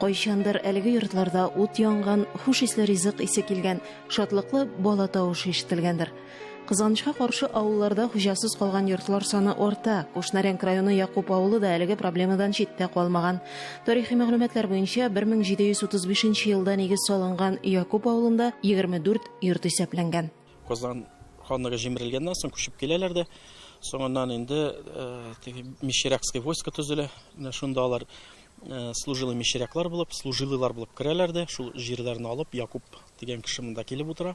Кайчандыр әлеге йортларда ут янган, хуш исле ризык исе килгән, шатлыклы бала тавышы ишетелгәндер. Кызганычка каршы, авылларда хуҗасыз калган йортлар саны арта. Кушнаренк районы Якуп авылы да әлеге проблемадан читтә калмаган. Тарихи мәгълүматлар буенча, 1735 елда нигез салынган Якуп авылында 24 йорт исәпләнгән. Казан ханлыгы җимерелгәннән соң күчеп киләләр дә, соңыннан инде теге Мещерякский войско төзелә. Менә шунда алар служилый мещеряклар булып, служилыйлар булып керәләр дә, шул җирләрне алып, Якуб дигән кеше монда килеп утыра.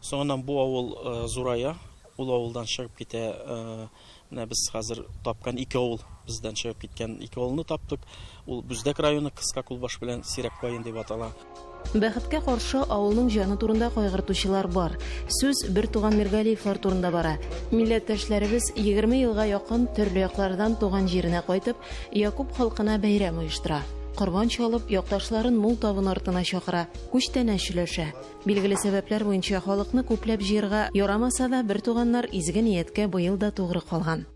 Соңыннан бу авыл зурая, ул авылдан чыгып китә. Менә без хәзер тапкан ике авыл, бездән чыгып киткән ике авылны таптык. Ул Бүздәк районы, Кыска Кулбаш белән Сирәк Каен дип атала. Бәхеткә каршы, авылның җаны турында кайгыртучылар бар. Сүз бертуган Миргалиевлар турында бара. Милләттәшләребез 20 елга якын төрле яклардан туган җиренә кайтып, Якуб халкына бәйрәм оештыра. Корбан чалып, якташларын мул табын артына чакыра, күчтәнәч өләшә. Билгеле сәбәпләр буенча халыкны күпләп җыерга ярамаса да, бертуганнар изге нияткә быел да тугры калган.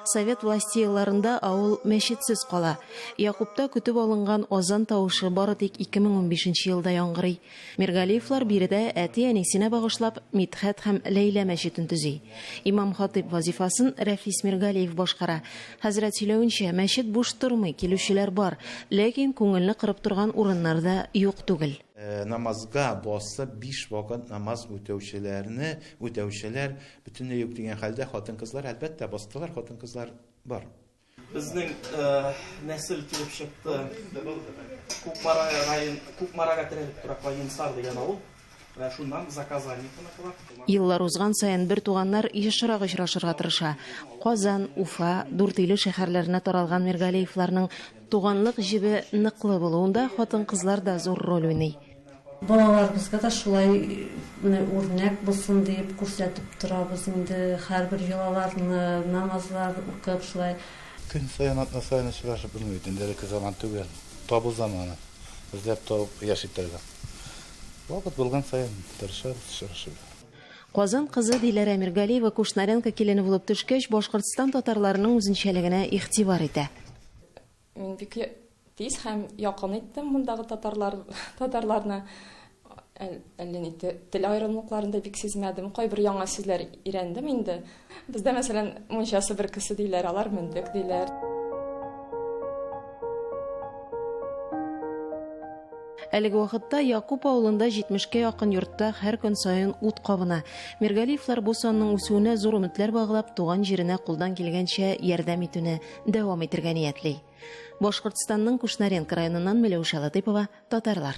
Совет власте елларында авыл мәчетсез кала. Якубта көтеп алынган азан тавышы бары тик 2015 елда яңгырый. Миргалиевлар биредә әти-әнисенә багышлап Мидхәт һәм Ләйлә мәчетен төзи. Имам-хатыйб вазифасын Рәфис Миргалиев башкара. Хәзрәт сөйләвенчә, мәчет буш тормый, килүчеләр бар, ләкин күңелне кырып торган урыннар да юк түгел. Намазга басып биш вакыт намаз үтәүчеләрне, үтәүчеләр бөтенләй юк дигән хәлдә хатын-кызлар, әлбәттә, бастылар, хатын-кызлар бар. Безнең нәсел килеп чыкты Кукмара район, Кукмарага терәлеп тора Каенсар дигән авыл. Менә шуннан Заказанникыныкылар. Еллар узган саен бертуганнар ешрак очрашырга тырыша. Казан, Уфа, Дүртөйле шәһәрләренә таралган Миргалиевларның Туганлык җебе ныклы булуында хатын-кызлар да зур роль уйный. Балаларыбызга да шулай менә үрнәк булсын диеп күрсәтеп торабыз инде, һәрбер йолаларны, намазлар укып шулай. Көн саен, атна саен очрашып булмый бит инде, элекке заман түгел, табу заманы, эзләп табып яши торган. Вакыт булган саен тырышабыз очрашырга. Казан кызы Диләрә Миргалиева Кушнаренко килене булып төшкәч, Башкортстан татарларының үзенчәлегенә игътибар итә. Мин бик тиз һәм якын иттем мондагы татарлар, татарларны. Әллә ни тел аерымлыкларын да бик сизмәдем. Кайбер яңа сүзләр өйрәндем инде. Бездә, мәсәлән, мунча себеркесе диләр, алар мендек диләр. Әлеге вакытта Якуп авылында 70-кә якын йортта һәр көн саен ут кабына. Миргалиевлар бу санның үсүенә зур өметләр баглап, туган җиренә кулдан килгәнчә ярдәм итүне дәвам итергә ниятли. Башкортстанның Кушнаренко районыннан Миләүшә Латыйпова, Татарлар.